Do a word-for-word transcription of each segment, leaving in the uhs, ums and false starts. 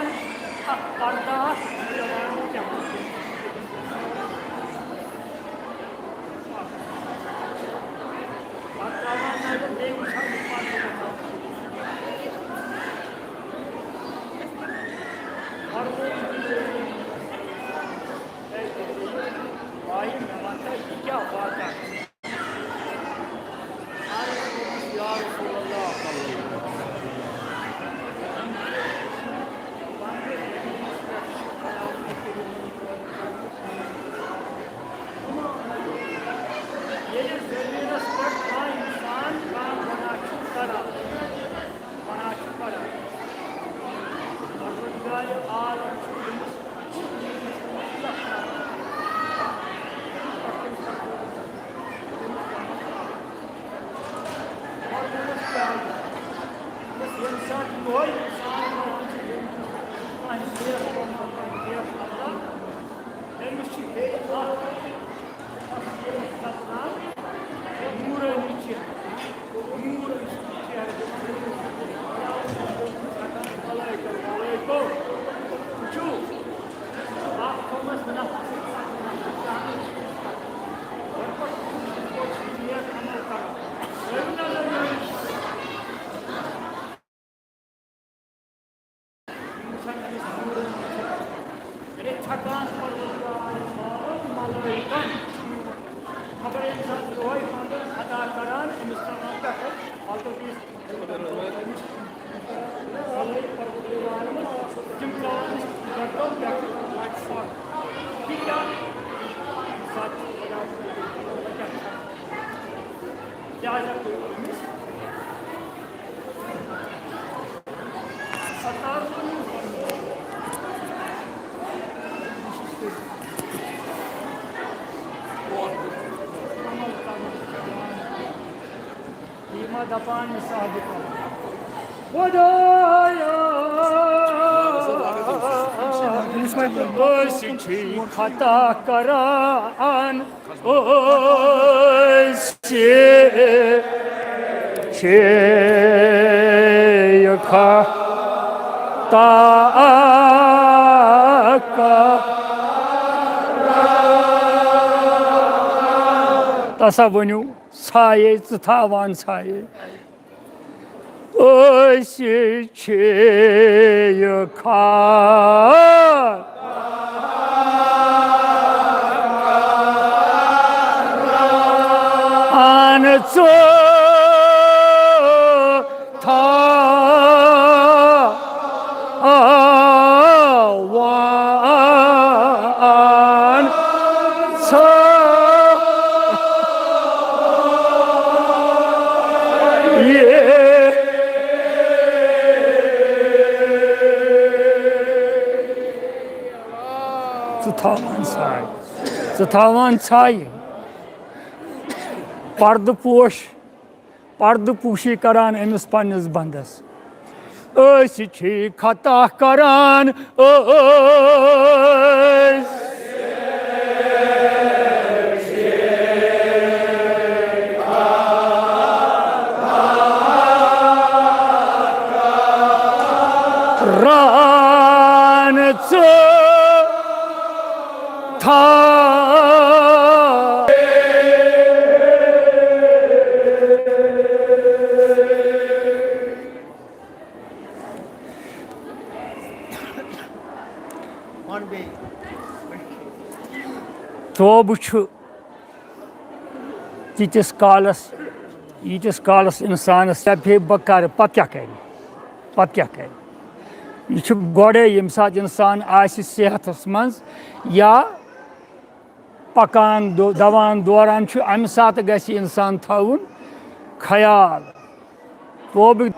اکھ پردٕ اکھ، یہِ لگاوان کیٛاہ؟ پتہٕ ترٛاوان نظر، بیٚیہِ وٕچھان یہِ پردٕ گژھان۔ پردٕ چھُ وایہِ مےٚ وَن تہٕ یہِ کیٛاہ واقعہ؟ عرض کوٚرمَس، یا رسول اللہ، ییٚلہِ زٔمیٖنَس پٮ۪ٹھ کانٛہہ اِنسان کانٛہہ گۄناہ چھُ کران، گۄناہ چھُ کران، پروردگارِ عالم چھُ أمِس یہِ ما دَپان یہِ صاحبہِ کَرُن؟ خۄدایا، أسۍ چھِ خطا کران، أسۍ چھِ خطا کران۔ تسا ؤنِو۔ ژھایے، ژٕ تھاوان ژھایے۔ أسۍ چھِ یہِ خان ژٕ تھا آوان ژھا-، یے۔ ژٕ تھاوان ژھایہِ، ژٕ تھاوان ژھایہِ۔ پردٕ پوش پردٕ پوشی کران أمِس پننِس بندس۔ أسۍ چھِ خطا کران، أسۍ ران ژٕ تھا۔ توبہٕ چھُ تیٖتِس کالس، ییٖتِس کالس اِنسانس دپہِ ہے بہٕ کرٕ، پتہٕ کیٛاہ کرِ؟ پتہٕ کیٛاہ کرِ؟ یہِ چھُ گۄڈے، ییٚمہِ ساتہٕ اِنسان آسہِ صحتس منٛز یا پکان دو-، دوان دوران چھُ، امہِ ساتہٕ گژھِ انسان تھاوُن خیال۔ توبہٕ،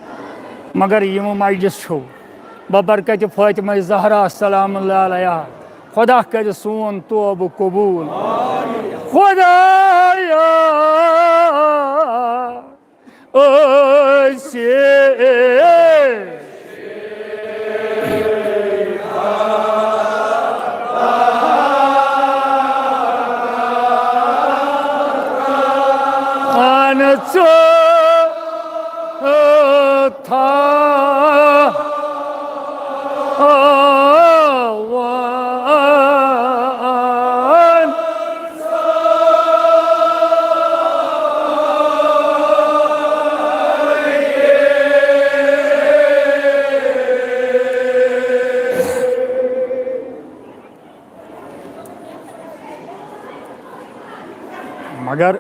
مگر یِم مجلس چھُو ببرکتِ فاطمہ زہرا سلام اللہ علیہا، خدا کرِ سون توبہٕ قبول۔ خدایا، أسۍ اَن ژٕ تھا۔ اگر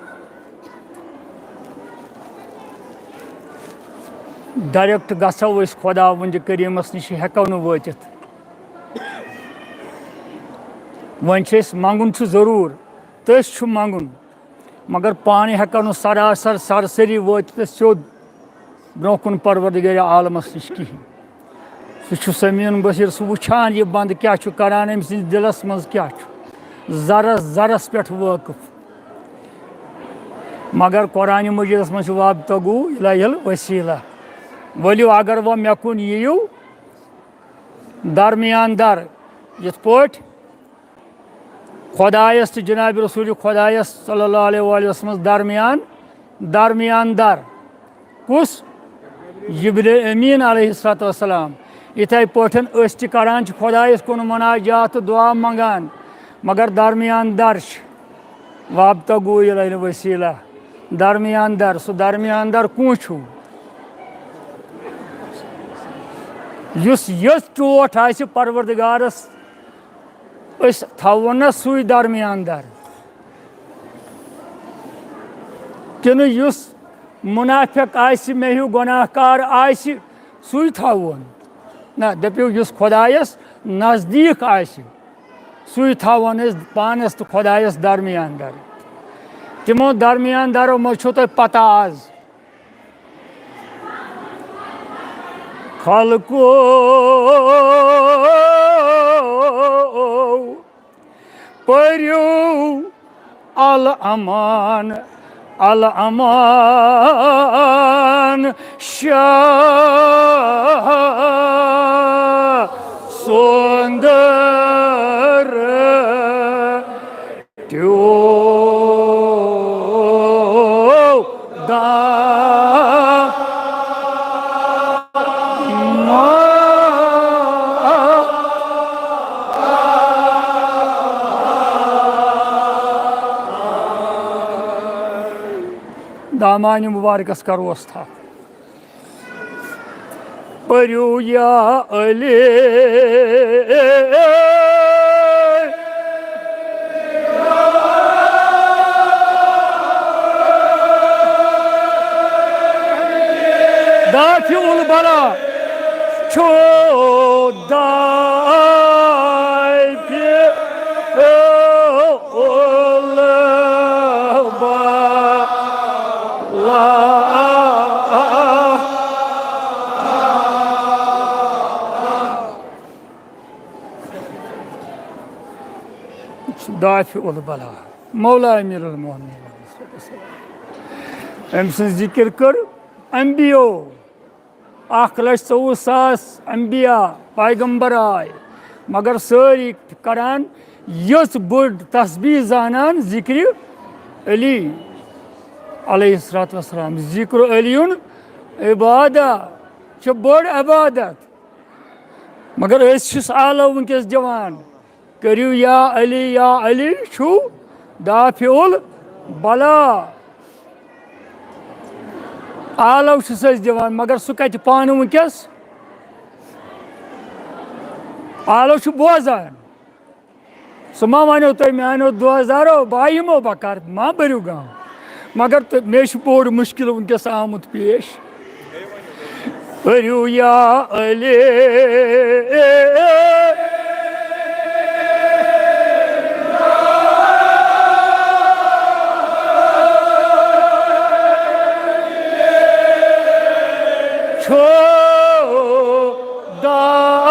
ڈائریکٹ گژھو أسۍ خۄداوندِ کریٖمس نِش، ہٮ۪کو نہٕ وٲتِتھ۔ وۄنۍ چھِ أسۍ، منٛگُن چھُ ضروٗر، تٔسۍ چھُ منٛگُن، مگر پانہٕ ہٮ۪کو نہٕ سراسر سرسری وٲتِتھ أسۍ سیوٚد برونٛہہ کُن پروردگار عالمس نِش کِہیٖنۍ۔ سُہ چھُ سمیع بصیر، سُہ وٕچھان یہِ بندٕ کیٛاہ چھُ کران، أمۍ سٕنٛدِس دِلس منٛز کیٛاہ چھُ، ذرس ذرس پٮ۪ٹھ وٲقف۔ مگر قرآن مجیدس منٛز چھُ "وابتغوا الیہ الوسیلہ"، ؤلِو اگر وۄنۍ مےٚ کُن یِیِو درمیان در، یِتھ پٲٹھۍ خۄدایَس تہٕ جناب رسول خۄدایَس صلی اللہ علیہ وآلہ وسلمَس درمیان، درمیان در۔ کُس؟ جبرائیل امین علیہ الصلوۃ والسلام۔ یِتھَے پٲٹھۍ أسۍ تہِ کران چھِ خۄدایَس کُن مناجات تہٕ دعا منٛگان، مگر درمیان در چھِ۔ "وابتغوا الیہ الوسیلہ"، درمیان در۔ سُہ درمیان در کُس چھُ؟ یُس یٔژ ٹوٹھ آسہِ پروردگارس، أسۍ تھاوون نا سُے درمیان در؟ کِنہٕ یُس منافق آسہِ، مےٚ ہیوٗ گۄناہ کار آسہِ، سُے تھاوون؟ نہ، دٔپِو، یُس خۄدایَس نزدیٖک آسہِ، سُے تھاوون أسۍ پانَس تہٕ خۄدایَس درمیان در۔ تِمو درمیان درو منٛز چھو تۄہہِ پتہ آز۔ خلقو پٔرِو الامان، الامان شاہ سُنٛد ٹیوٗ دان۔ دامانِ مُبارکَس کَروس تھپھ۔ پٔرِو یا علی۔ دافع البلا چھُ دافع البلا۔ دافع البلا، مولا امیر المومنین۔ أمۍ سٕنٛز ذِکِر کٔر انبیو، اکھ لچھ ژوٚوُہ ساس انبیا، پیغمبر آے، مگر سٲری کران یٔژ بٔڑ تسبیح زانان ذِکرِ علی علیہ الصلوۃ والسلام۔ ذِکرُ علیُن عبادہ چھِ بٔڑ عبادت، مگر أسۍ چھِس آلو وٕنکیٚس دِوان۔ کٔرِو یا علی، یا علی چھُو دافع البلا۔ آلو چھِس أسۍ دِوان، مگر سُہ کَتہِ پانہٕ وٕنکیٚس؟ آلو چھُ بوزان۔ سُہ ما وَنیو تۄہہِ میٛانیو دوستدارو، بہٕ یِمو، بہٕ کَرٕ، ما بٔرِو غم۔ مگر تہٕ مےٚ چھُ بوٚڑ مُشکِل وٕنکیٚس آمُت پیش۔ پٔرِو یا علی۔ چھو دافع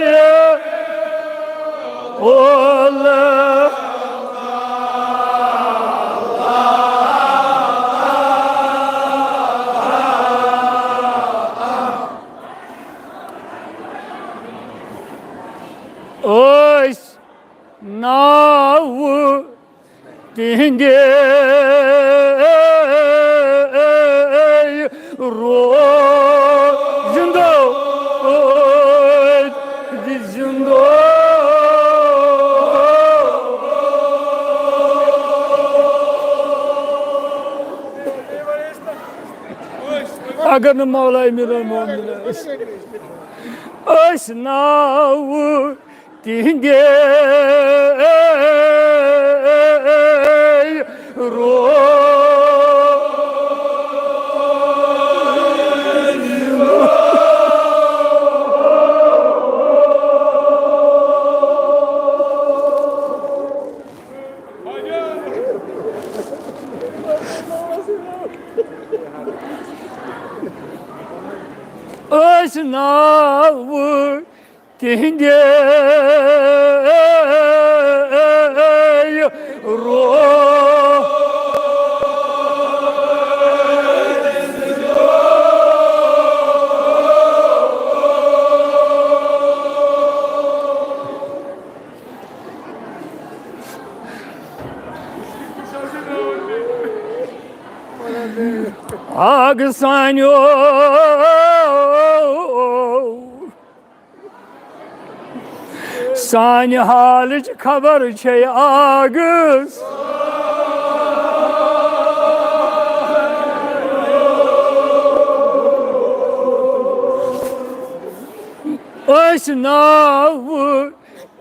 البلا۔ أسۍ ناوٕ تِہنٛدے روز زِندو، زِندو۔ اگر نہٕ مولا امیر المومنین ٲسۍ، أسۍ ناوٕ تِہنٛدے ناوٕ تِہنٛدے روح۔ آگ سانیو، سانہِ حالٕچ خبر چھے آگس۔ أسۍ ناوٕ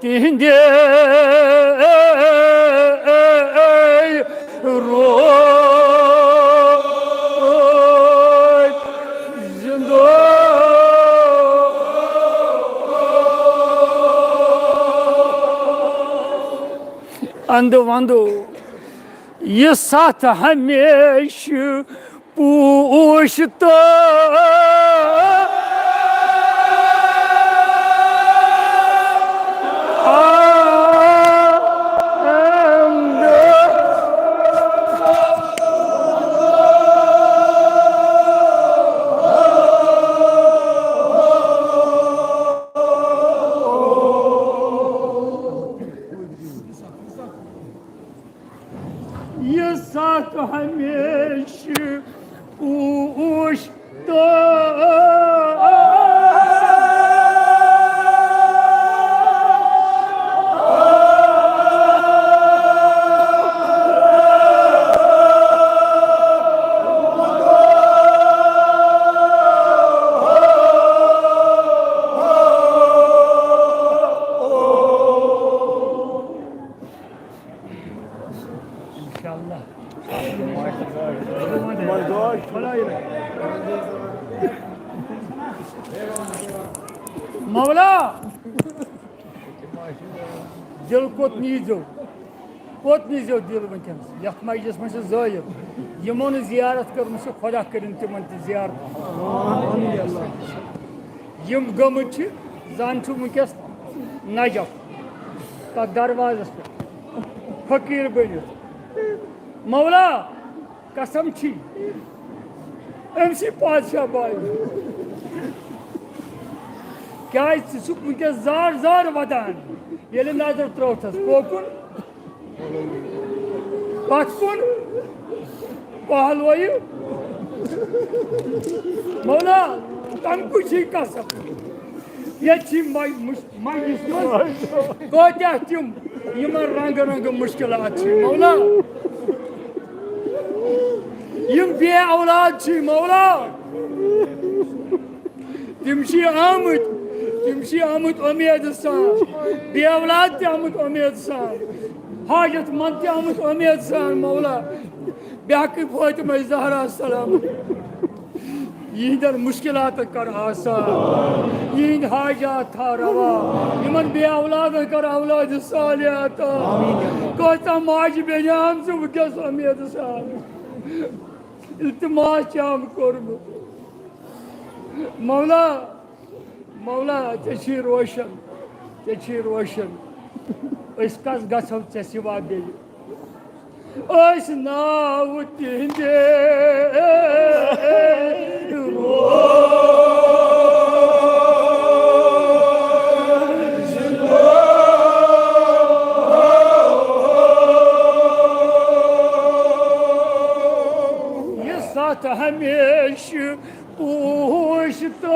تِہنٛدے روٗدۍ زِندٕ۔ اندٕ ونٛدٕ یہِ ستھ ہمیشہٕ پوٗشتہٕ۔ یہِ ستھ ہمیشہٕ اوٗش تہٕ انشاءاللہ۔ مولا، دل کوٚت نیٖزیو، کوٚت نیٖزیو دل وٕنکیٚنس؟ یتھ مجلس منٛز چھِ زٲیِل، یِمو نہٕ زیارت کٔرمٕژ چھِ، خۄدا کٔرِن تِمن تہِ زیارت۔ یِم گٔمٕتۍ چھِ، زن چھُ وٕنکیٚس نجف تتھ دروازس پٮ۪ٹھ فقیٖر بٔنِتھ۔ مولا، قسم چھی أمۍ سی پادشاہ باے، کیازِ ژٕ چھُکھ وٕنکیٚس زار زار ودان۔ ییٚلہِ نظر ترٛووتھس کوکُن، پتھ کُن، پہلویہِ، مولا، تمہِ کُے چھی قسم۔ ییٚتہِ چھی مج-، مُش-، مجلس منٛز کۭتیاہ تِم یِمن رنگہٕ رنگہٕ مُشکلات چھِ، مولا۔ یِم بے اولاد چھِ، مولا۔ تِم چھِ آمٕتۍ، تِم چھِ آمٕتۍ اُمید سان، بے اولاد تہِ آمٕتۍ اُمید سان، حاجت مند تہِ آمٕتۍ اُمید سان، مولا۔ بیاکھ فاطمہ زہرا سلام۔ یِہِنٛدٮ۪ن مُشکِلاتَن کَر آسان، یِہِنٛدۍ حاجات تھاو روا، یِمَن بے اولادَن کَر اولاد صالح عطا۔ کۭژاہ ماجہِ بیٚنہِ آمژٕ وٕنکیٚس اُمید سان، التماس چھِ آمُت کوٚرمُت۔ مولا، مولا، ژےٚ چھی روشن، ژےٚ چھی روشن۔ أسۍ کس گژھو ژےٚ سوا بیٚیہِ؟ أسۍ ناوٕ تِہنٛدے یہِ ستھ ہمیشہٕ پوٗشتہٕ۔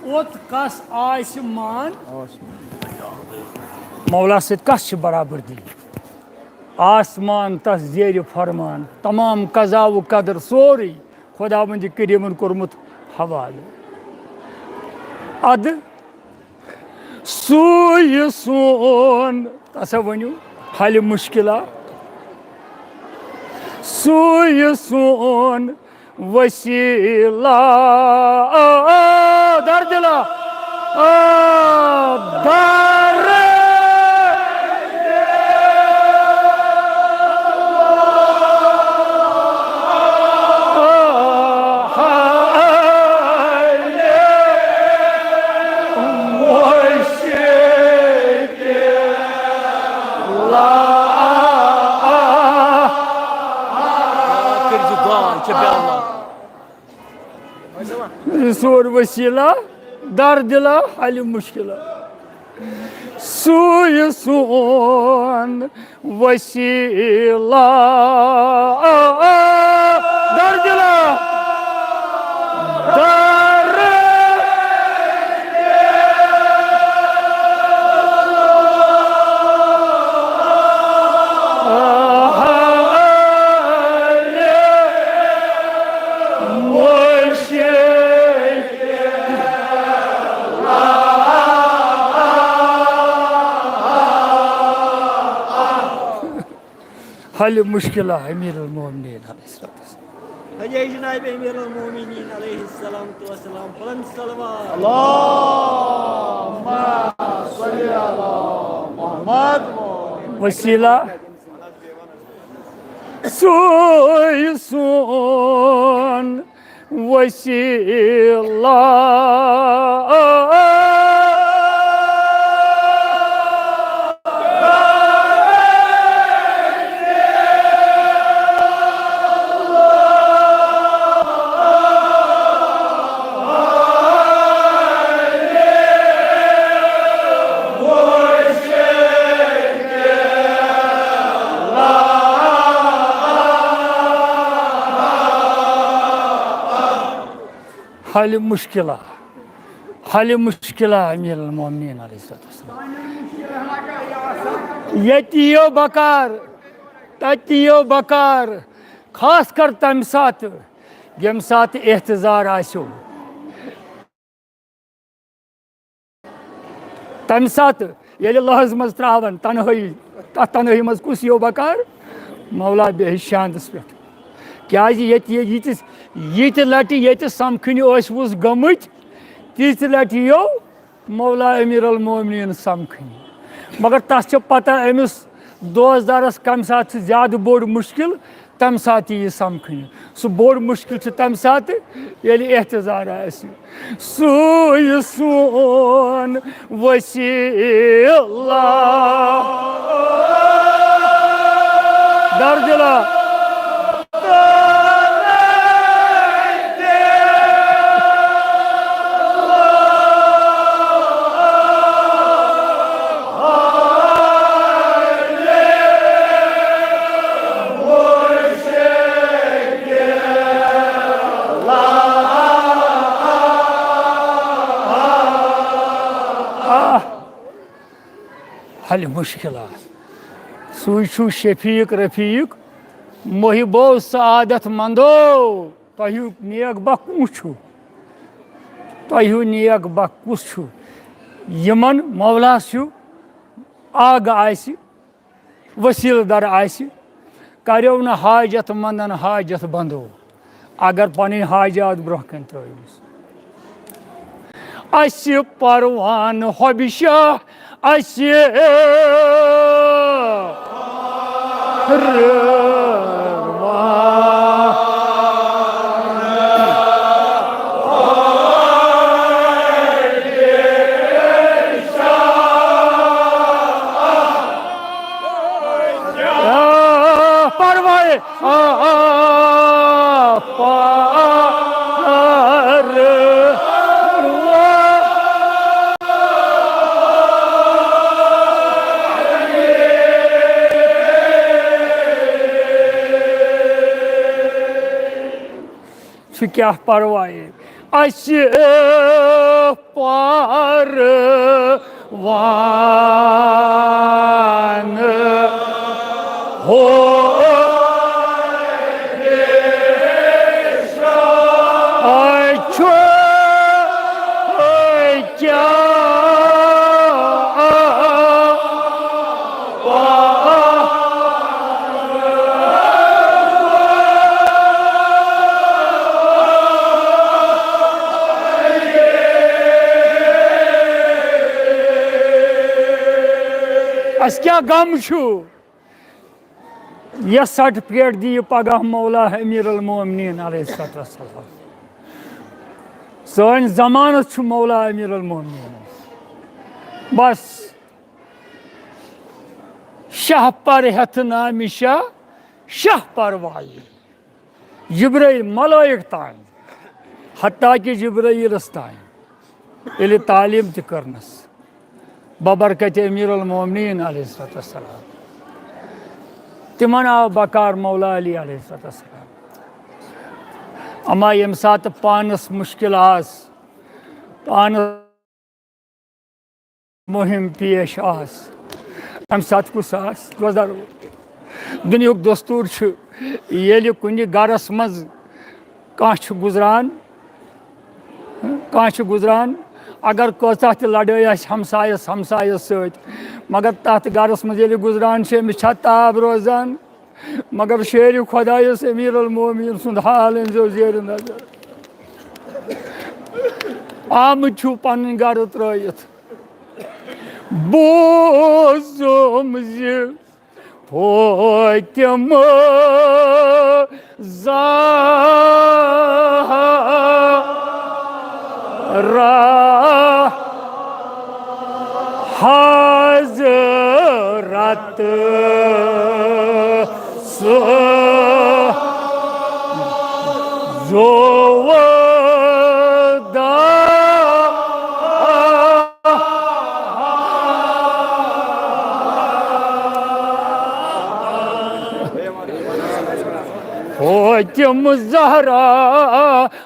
اوٚت کس آسہِ مان؟ مولا سۭتۍ کس چھِ برابردی؟ آسمان تس زیرِ فرمان، تمام قضا و قدر سورُے خۄداوندِ کریٖمن کوٚرمُت حوالہٕ۔ ادٕ سُے سون، تسا ؤنِو، حل مشکلہ۔ سُے سون وسیلہ۔ آ، آ، آ، دردِلہ۔ آ، در۔ آ، حل مشکلہ۔ کٔرۍزِ دعا، یہِ چھےٚ بے اللہ۔ سون وسیلہ، دردِلہ، حل مشکلہ۔ سُے سون وسیلہ۔ آ، آ، دردِلہ۔ در۔ حل مشکلہ امیر المومنین علیہ الصلوۃ والسلام۔ حجی جناب امیر المومنین علیہ الصلوۃ والسلام، بلند صلوات۔ اللہم صل علی محمد۔ وسیلہ، سُے سون وسیلہ۔ حل مشکلہ، حل مشکلہ امیر المومنین علیہ الصلوۃ والسلام۔ ییٚتہِ یِیو بکار، تتہِ یِیو بکار، خاص کر تمہِ ساتہٕ ییٚمہِ ساتہٕ احتضار آسیو۔ تَمہِ ساتہٕ ییٚلہِ لحظ منٛز ترٛاوَن تنہٲیی، تَتھ تنہٲیی منٛز کُس یِیو بکار؟ مولا بیٚہہِ شاندَس پٮ۪ٹھ۔ کیٛازِ ییٚتہِ یہِ-، ییٖتِس، ییٖتہِ لَٹہِ ییٚتہِ سَمکھٕنۍ ٲسۍ وُس گٔمٕتۍ، تیٖژِ لَٹہِ یِیو مولا امیر المومنین سَمکھٕنۍ۔ مگر تَس چھِ پَتہ أمِس دوستدارَس کَمہِ ساتہٕ چھُ زیادٕ بوٚڑ مُشکِل، تَمہِ ساتہٕ یی سَمکھٕنہِ۔ سُہ بوٚڑ مُشکِل چھُ تَمہِ ساتہٕ، ییٚلہِ احتضار آسہِ۔ سُے سون وسیلہ۔ دردِلہ۔ آہ! حل مشکلات۔ سُے چھُ شفیق رفیق، محبو سعادت مندو۔ تۄہہِ ہیوٗ نیک بخت کُس چھُ؟ تۄہہِ ہیوٗ نیک بخت کُس چھُ؟ یِمن مولاہس ہیوٗ آگہٕ آسہِ، وسیلہٕ در آسہِ، کریو نہٕ حاجت مندن حاجت بندو، اگر پنٕنۍ حاجات برونٛہہ کنہِ ترٲوِس۔ اسہِ پروان حبشہ، اسہِ رٲوان۔ آ، پروان۔ آ، آ، پروان۔ سُہ کیٛاہ پرواے؟ اسہِ پروان ہو چھُ کیٛاہ اَسہِ کیٛاہ غم چھُ؟ یۄس سرٹیفکیٹ دِیہِ پگاہ مولا امیر المومنین علیہ الصلوۃ والسلام۔ سٲنۍ ضمانت چھُ مولا امیر المومنین۔ بس، شاہ پر ہیتھ نامہِ شاہ، شاہ پروایی۔ جبرائیل ملائک تام، حتیٰ کہ جبرائیلس تام، ییٚلہِ تعلیٖم تہِ کٔرنس ببرکت امیر المومنین علیہ الصلوۃ والسلام، تِمن آو بکار مولا علی علیہ الصلوۃ والسلام۔ اما ییٚمہِ ساتہٕ پانس مشکل آس، پانس مُہِم پیش آس۔ اَمہِ ساتہٕ کُس آس؟ گۄزر۔ دُنیاہُک دستوٗر چھُ، ییٚلہِ کُنہِ گرس منٛز کانٛہہ چھُ گُزران، کانٛہہ چھُ گُزران، اگر کۭژاہ تہِ لڑٲے آسہِ ہمسایس، ہمسایس سۭتۍ، مگر تتھ گرس منٛز ییٚلہِ گُزران چھُ، أمِس چھا تاب روزان؟ مگر شیرِ خۄدایس امیر المومنین سُنٛد حال أنۍزیو زیرِ نظر۔ آمٕتۍ چھِو پنٕنۍ گرٕ ترٲیِتھ۔ بوٗزُم زِ فوتِمہٕ زہرا حضرت سُہ زووَ فاطمہ زہرا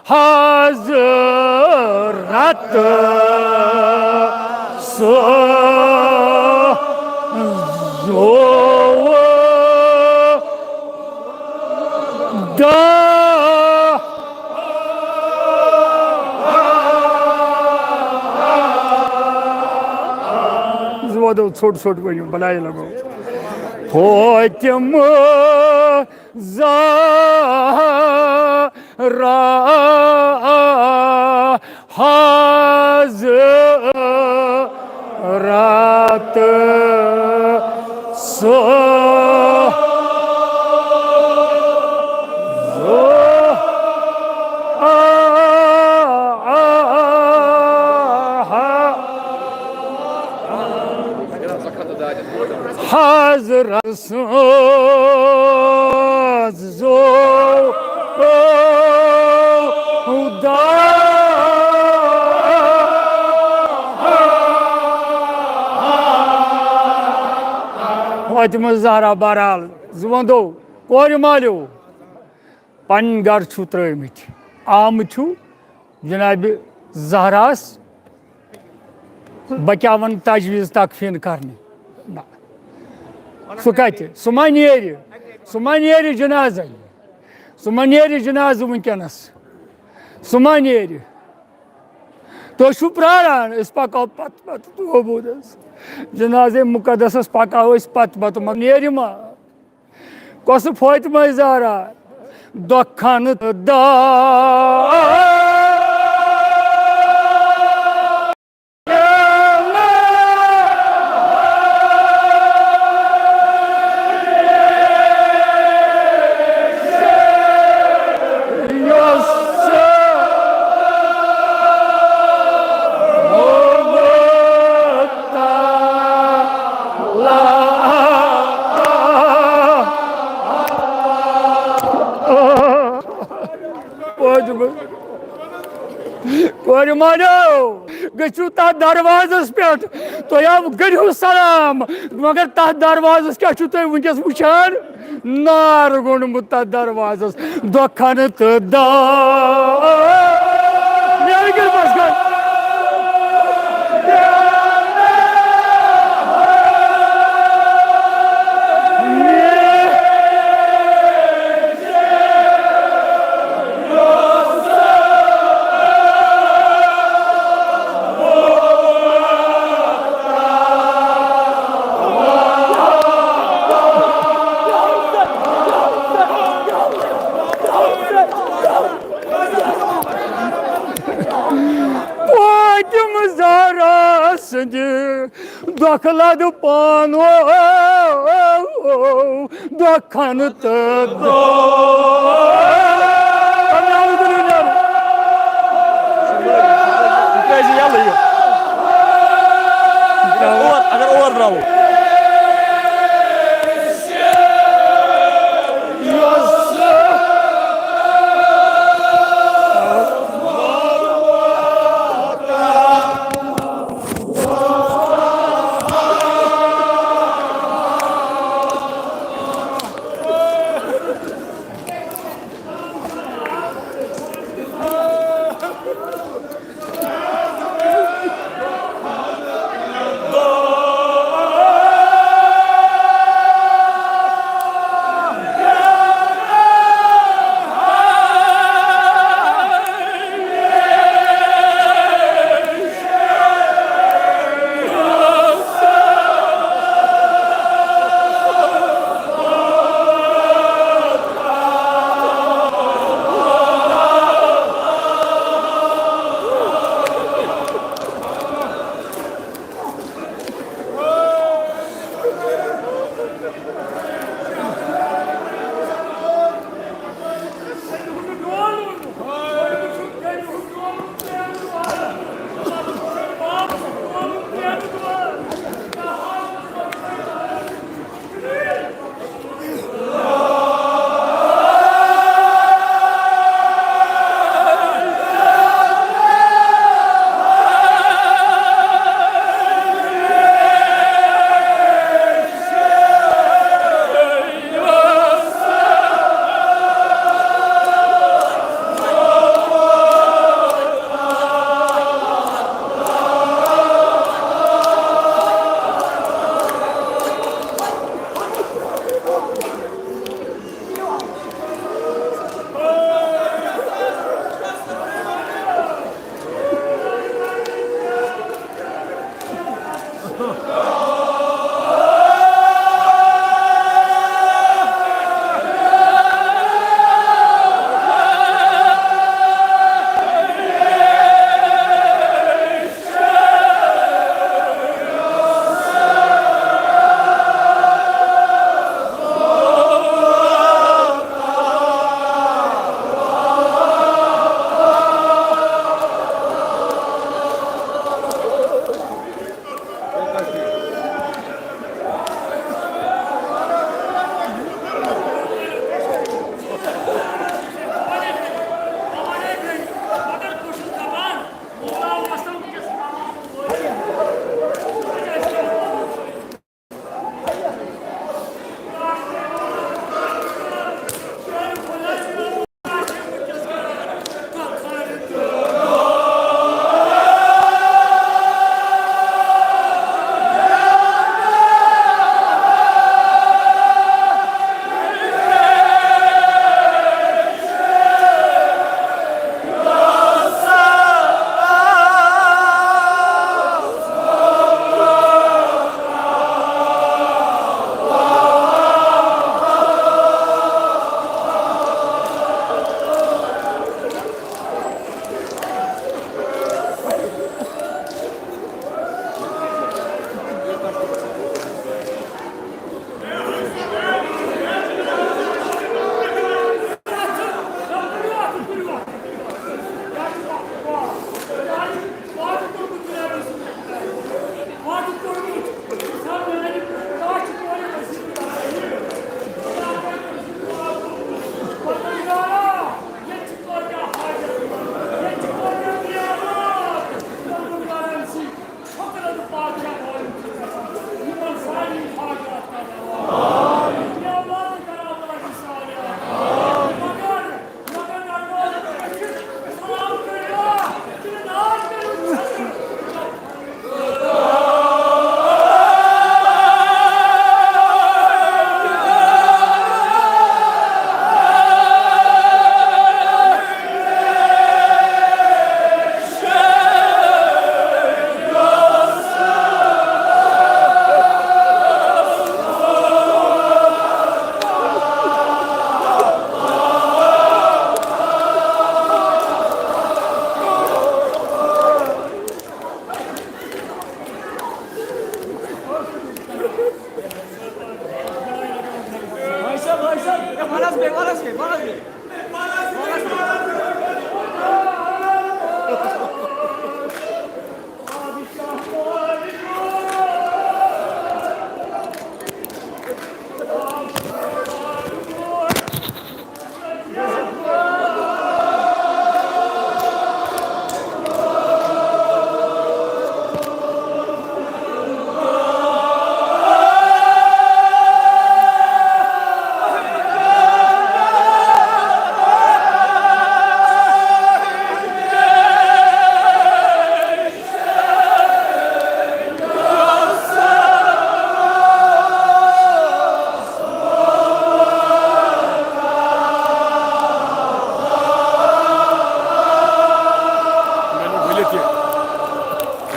حضرت سُہ زووَ داہ۔ زٕ وَدو ژھوٚٹ ژھوٚٹ ؤنِو، بَلایہِ لَگو۔ فاطمہ زہرا حضرت سُہ حضرت سٕنٛز زودا۔ فاطمہ زہرا بہرحال زٕ وَندو کورِ مالیو پنٕنۍ گرٕ چھِو ترٲومٕتۍ، آمٕتۍ چھِو جناب زہراہس بہٕ کیٛاہ وَنہٕ تجویٖز تکفیٖن کرنہِ؟ نہ۔ سُہ کَتہِ؟ سُہ ما نیرِ؟ سُہ ما نیرِ جنازَے؟ سُہ ما نیرِ جنازٕ وٕنکیٚنَس؟ سُہ ما نیرِ؟ تُہۍ چھِو پرٛاران، أسۍ پَکو پَتہٕ پَتہٕ توبوٗدَس۔ جنازے مُقدسَس پَکاو أسۍ پَتہٕ پَتہٕ، مگر نیرِ ما؟ کۄس فاطمہ زہرا؟ دۄکھن تہٕ دار۔ کورِ مالیو، گٔژھِو تَتھ دروازَس پٮ۪ٹھ، تۄہہِ آو گٔرِو سلام، مگر تَتھ دروازَس کیٛاہ چھُو تُہۍ وٕنکیٚس وٕچھان؟ نار گوٚنڈمُت تَتھ دروازَس، دۄکھَن تہٕ دار۔ نیرٕ کِنہٕ بَس گٔے؟ دۄکھٕ لَدٕ پانہٕ دۄکھن تہٕ دۄ-، یہِ کیٛازِ یَلہٕ یہِ؟ اگر اور، اگر اور درٛاوو۔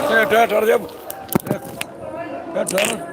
ٹھہر، ٹھہر، ٹھہر، جب۔ ٹھہر، ٹھہر۔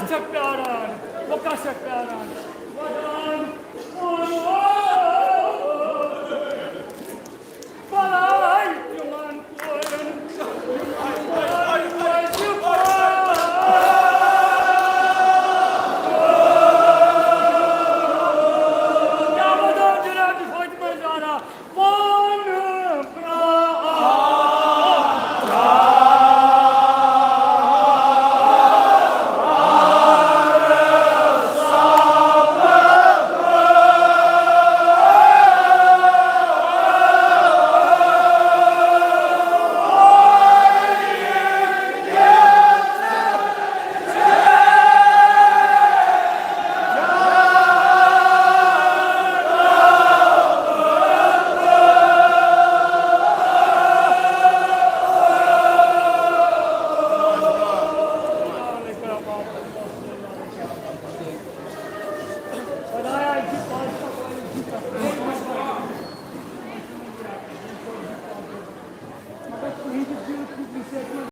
چھَکھ پیاران، وۄنۍ کَس چھَکھ پیاران؟